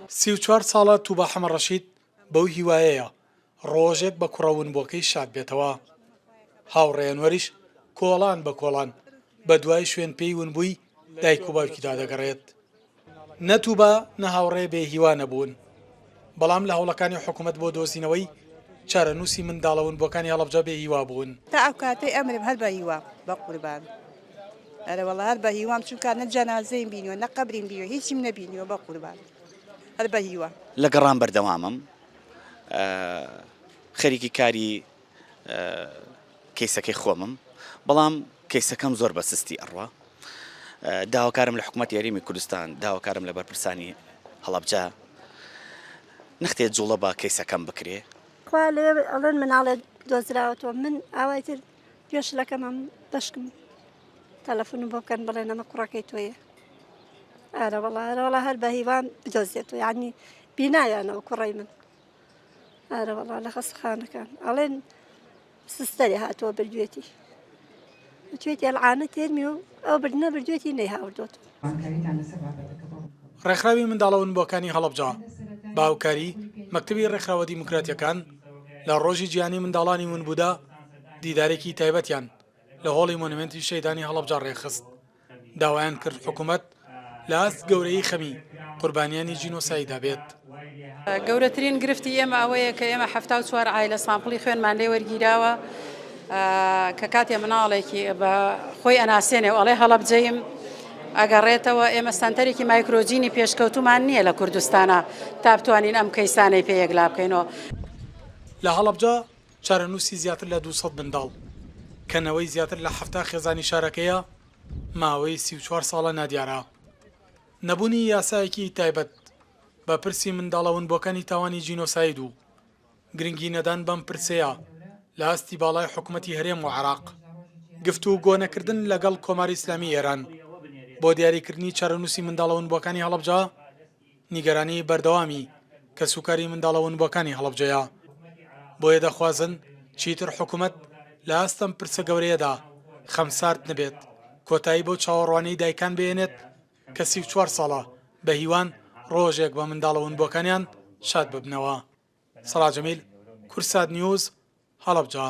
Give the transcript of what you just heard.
34 ساڵە توبا حەمەڕەشید بەو هیوایەیە ڕۆژێک بە کوڕە ونبووەکەی شاد بێتەوە. هاوڕێ ئەنوەریش کۆڵان بە کۆڵان بە دوای شوێن پێی ونبووی دایک و باوکیدا دەگەڕێت. نە توبا نە هاوڕێ بێ هیوا نەبوون، بەڵام لە هەوڵەکانی حکومەت بۆ دۆزینەوەی چارەنووسی منداڵە ونبووەکانی هەڵەبجە بێ هیوا بوون. تا ئەو کاتەی ئەمرم هەر بە هیوام بە قوربان. ئەرەوەڵا هەر بە هیوام چونکە نە جەنازەیم بینیوە نە قەبریم بینیوە هیچیم نەبینیوە بە قوربان هەر بە هیوا. لە گەڕان بەردەوامم خەریکی کاری کەیسەکەی خۆمم بەڵام کەیسەکەم زۆر بە سستی ئەڕوا داواکارم لە حکوومەت یاریمی کوردستان داواکارم لە بەرپرسانی هەڵەبجە نەختێ جوڵە بە کەیسەکەم بکرێ. خوا لەوێ ئەڵێن مناڵێ دۆزراوەتەوە من ئاوای تر گوێ شلەکەمم بەشکم تەلەفونم بۆ بکەن بڵێن ئەمە کوڕەکەی تۆیە ئارە وەڵا ئارە وەڵا هەر بە هیوام بدۆزێتەوە یعنی بینایانەوە کوڕەی من ئارە وەڵا لە خەستەخانەکان ئەڵێن سستەرێ هاتووە بردوێتی وتوێتی ئەلعانە تێرمی و ئەو بردنە بردوێتی نەیهاوردۆتەوە. ڕێکخراوی منداڵە ونبووەکانی هەڵەبجە بە هاوکاری مەکتەبی ڕێکخراوە دیموکراتییەکان لە ڕۆژی جیهانی منداڵانی ونبوودا دیدارێکی تایبەتیان لە هۆڵی مۆنیمێنتی شەهیدانی هەڵەبجە ڕێکخست. داوایان کرد حکومەت لە ئاست گەورەیی خەمی قوربانیانی جینۆسایدا بێت. گەورەترین گرفتی ئێمە ئەوەیە کە ئێمە 74 عایلە سامپڵی خوێنمان لێ وەرگیراوە کە کاتێ مناڵێکی بە خۆی ئەناسێنێ و ئەڵێ هەڵەبجەیم ئەگەڕێتەوە ئێمە سەنتەرێکی مایکرۆجینی پێشکەوتومان نییە لە کوردستانە تا بتوانین ئەم کەیسانەی پێ یەکلا بکەینەوە. لە هەڵەبجە چارەنووسی زیاتر لە 200 منداڵ کە نەوەی زیاتر لە 70 خێزانی شارەکەیە ماوەی 34 ساڵە نادیارە. نەبوونی یاسایەکی تایبەت بە پرسی منداڵە ونبووەکانی تاوانی جینۆساید و گرنگی نەدان بەم پرسەیە لە ئاستی باڵای حکومەتی هەرێم و عێراق، گفتوگۆنەکردن لەگەڵ کۆماری ئیسلامی ئێران بۆ دیاریکردنی چارەنووسی منداڵە ونبووەکانی هەڵەبجە، نیگەرانی بەردەوامی کەسوکاری منداڵە ونبووەکانی هەڵەبجەیە، بۆیە دەخوازن چیتر حکومەت لە ئاست ئەم پرسە گەورەیەدا خەمسارد نەبێت، کۆتایی بەو چاوەڕوانیەی دایکان بهێنێت کە 34 ساڵە بە هیوان ڕۆژێک بە منداڵە ونبووەکانیان شاد ببنەوە. سەڵاح جەمیل، کوردسات نیوز، هەڵەبجە.